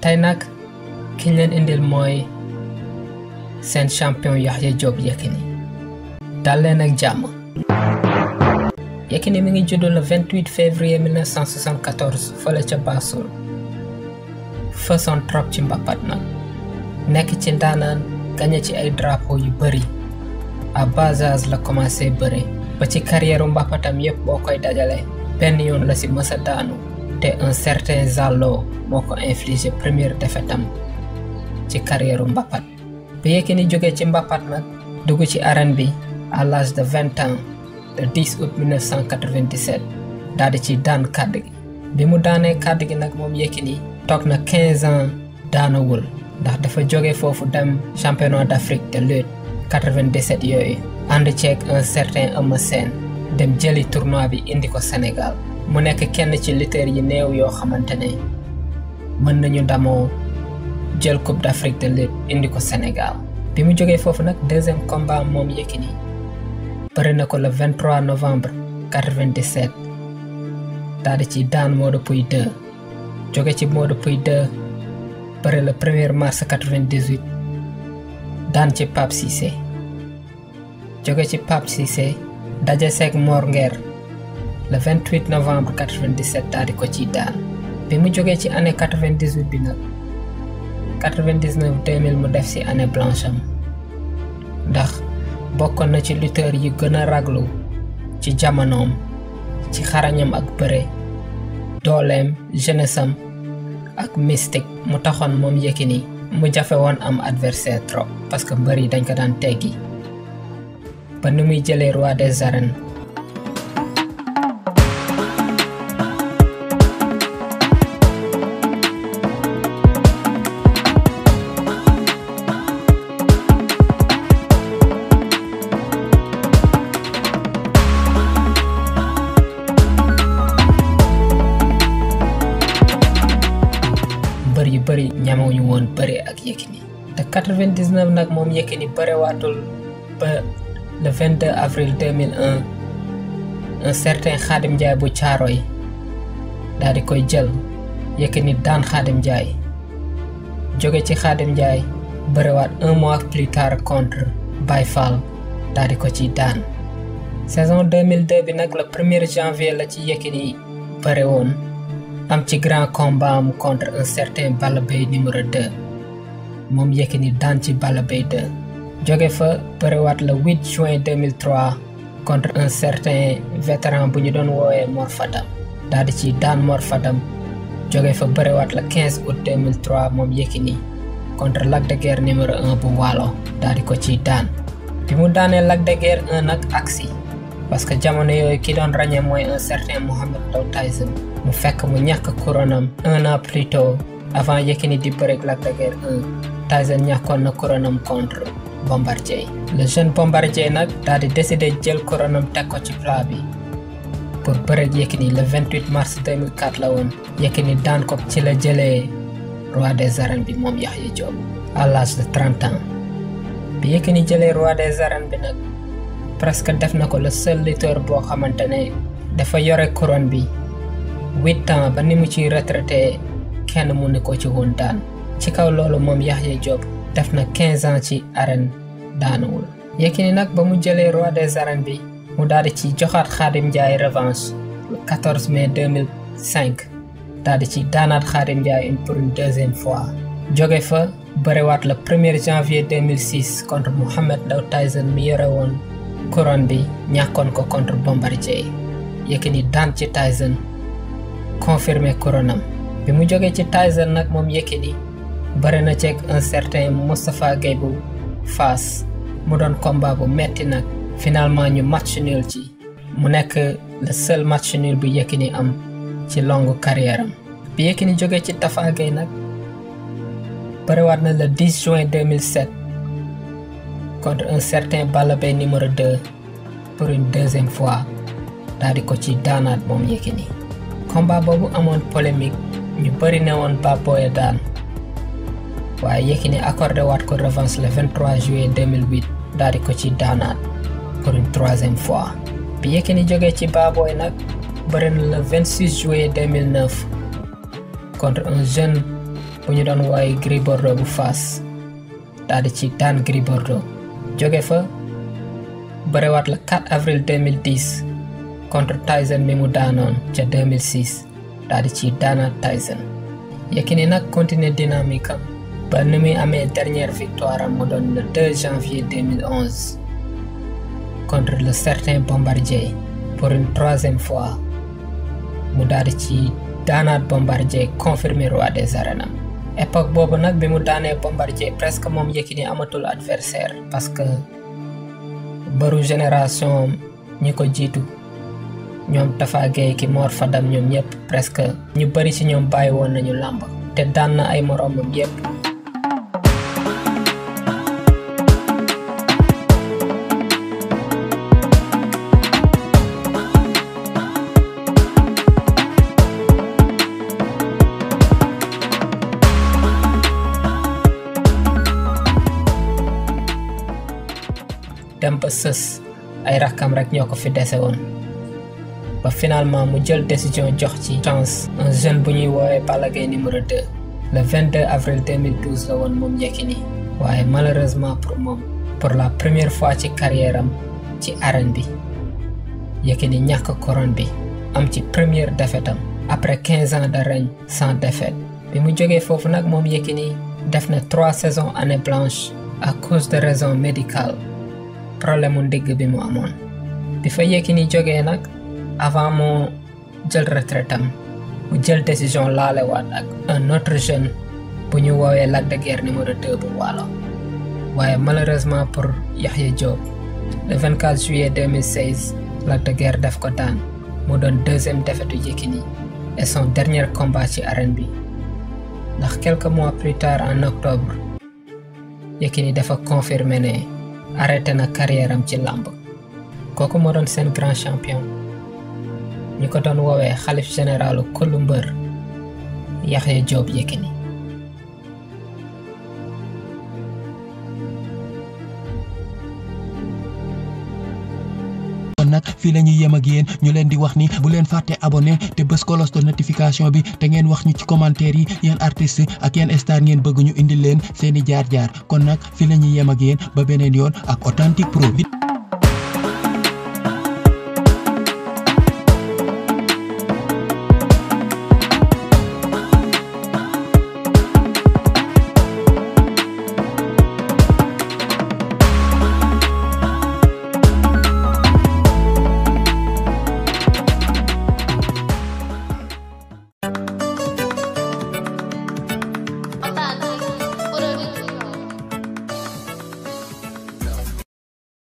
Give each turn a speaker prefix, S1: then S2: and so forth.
S1: tey nag kiñ leen indil mooy seen champion Yakhya Diop Yekini dal leen ak jàmm. Yekini mi ngi juddu le 28 février 1974 fële ca Bassoul fësoon trop ci mbapat nag nekk ci ndaanaan gagné ci ay drapeau yu bëri à bas âge la commencé bëre ba ci carrière mbapatam yépp boo koy dajale benn yoon la ci mësa daanu te un certain Zallo moo ko infligé première défaite am ci carrière mbapat bi Yekini jógee ci mbapat nag dugg ci arène bi à l'âge de 20 ans le 10 août 1997 daal di ci daan kàdd gi bi mu daanee kàdd gi nag moom Yekini toog na 15 ans daanawul ndax dafa jóge foofu dem championnat d'Afrique de lutte 97 yooyu ànd ceeg un certain encien dem jëli tournoi bi indi ko Sénégal mu nekk kenn ci lutteur yi néew yoo xamante ne mën nañu damoo jël coupe d'Afrique de lutte indi ko Sénégal bi mu jógee foofu nag deuxième combat moom Yekini bëri na ko le 23 novembre 97 daal di ci daan Modou Pouye 2 jóge ci Modou Pouye 2 bëri le 1er mars 98 daan ci Pape Cissé jóge ci Pape Cissé daje seeg Mor Nguer le 28 novembre 97 daal di ko ciy daan bi mu jógee ci année 98 bi nag 99 2000 mu def ci année blanche am ndax bokkoon na ci lutteur yu gën a raglu ci jamonoom ci xarañam ak bëre dooleem jeunesse am ak mystique mu taxoon moom Yekini mu jafe woon am adversaire trop parce que mbër yi dañ ko daan teggi ba ni muy jëlee roi des arènes yu bëri ñamawuñu woon bëre ak Yekini te 99 nag moom Yekini bëre waatul ba le 22 avril 2001 un certain Khadim Ndiaye bu Caaroy daal di koy jël Yekini daan Khadim Ndiaye jóge ci Khadim Ndiaye bërewaat un mois plus tard contre Baye Fall daal di ko ci daan saison 2002 bi nag le 1er janvier la ci Yekini bëre woon am ci grand combat am contre un certain Balla Beye numéro 2 moom Yekini daan ci Balla Beye 2 jóge fa bëriwaat le 8 juin 2003 contre un certain vétéran bu ñu doon woowee Mor Fadam daal di ci daan Mor Fadam jóge fa bëriwaat le 15 août 2003 moom Yekini contre Lac de Guiers numéro 1 bu Waalo daal di ko ciy daan bi mu daanee Lac de Guiers 1 nag aksi parce que jamono yooyu ki doon ràññee mooy un certain Mohamed Ndao Tyson mu fekk mu ñàkk couronam 1 an plus tôt avant Yekini di bëreeg Lac de Guiers 1 Tyson ñàkkoon na couronam contre Bombardier le jeune Bombardier nag daal di décider jël couronam teg ko ci plat bi pour bëreeg Yekini le 28 mars 2004 la woon Yekini daan ko ci la jëlee roi des arènes bi moom Yakhya Diop à l'âge de 30 ans bi Yekini jëlee roi des arènes bi nag presque def na ko le seul lutteur boo xamante ne dafa yore couronne bi 8 ans ba ni mu ciy retraité kenn mu ne ko ci woon daan ci kaw loolu moom Yakhya Diop def na 15 ans ci arène daanawul Yekini nag ba mu jëlee roi des arènes bi mu daal di ci joxaat Khadim Ndiaye revanche le 14 mai 2005 daal di ci daanaat Khadim Ndiaye pour une deuxième fois jóge fa bëriwaat le 1er janvier 2006 contre Mohamed Ndao Tyson mi yore woon couronne bi ñàkkoon ko contre Bombardier Yekini daan ci Tyson confirmé couronam bi mu jógee ci Tyson nag moom Yekini bëri na ceeg un certain Moustapha Gueye bu Fass mu doon combat bu metti nag finalement ñu match nul ci mu nekk le seul match nul bu Yekini am ci longue carrière am bi Yekini jógee ci Tafa Gueye nag bëriwaat na le 10 juin 2007 contre un certain Balla Beye numéro 2 pour une deuxième fois daal di ko ci daanaat moom Yekini combat boobu amoon polémique ñu bëri ne woon Baboye daan waaye Yekini accordé waat ko revanche le 23 juillet 2008 daal di ko ci daanaat pour une troisième fois bi Yekini jógee ci Baboye nag bëri na le 26 juillet 2009 contre un jeune bu ñu doon wooye Gris Bordeaux bu Fass daal di ci daan Gris Bordeaux jóge fa bërewaat le 4 avril 2010 contre Tyson mi mu daanoon ca 2006 daal di ci daanaat Tyson. Yekini nag continuer dynamique am ba ni muy amee dernière victoire am mu doon le 2 janvier 2011 contre le certain Bombardier pour une 3e fois mu daal di ci daanaat Bombardier confirmé roi des arènes am. Époque boobu nag bi mu daanee Bombardier presque moom Yekini amatul adversaire parce que bëru génération ñi ko jiitu ñoom Tafa Gueye ki Mor Fadam ñoom ñëpp presque ñu bari ci ñoom bàyyi woon nañu làmb te daan na ay moroomam yépp. dem ba sës ay rakkam rek ñoo ko fi dese woon ba finalement mu jël décision jox ci chance un jeune bu ñuy woowee Balla Gaye numéro 2 le 22 avril 2012 la woon moom Yekini waaye malheureusement pour moom pour la première fois ci carrière am ci arène bi Yekini ñàkk couronne bi am ci première défaite am après 15 ans de règne sans défaite. bi mu jógee foofu nag moom Yekini def na 3 saisons année blanche à cause de raisons médicales problème mu ndigg bi mu amoon. bi fa Yekini jógee nag avant moo jël retraite am mu jël décision laalewaat ak un autre jeune bu ñu woowee Lac de Guiers numéro 2 bu Waalo waaye malheureusement pour Yakhya Diop le 24 juillet 2016 Lac de Guiers def ko daan mu doon 2e défaite u Yekini et son dernier combat ci arène bi ndax quelques mois plus tard en octobre Yekini dafa confirmer ne arrêté na carrière am ci làmb. kooku moo doon seen grand champion ñu ko doon woowee xalif généralu kullu mbër Yakhya Diop Yekini.
S2: kon nag fii la ñuy yem ak yéen ñu leen di wax ni bu leen fàtte abonné te bës cloche de notification bi te ngeen wax ñu ci commentaire yi yeen artiste ak yeen star ngeen bëgg ñu indil leen seeni jaar-jaar kon nag fii la ñuy yem ak yéen ba beneen yoon ak Authentique Prod.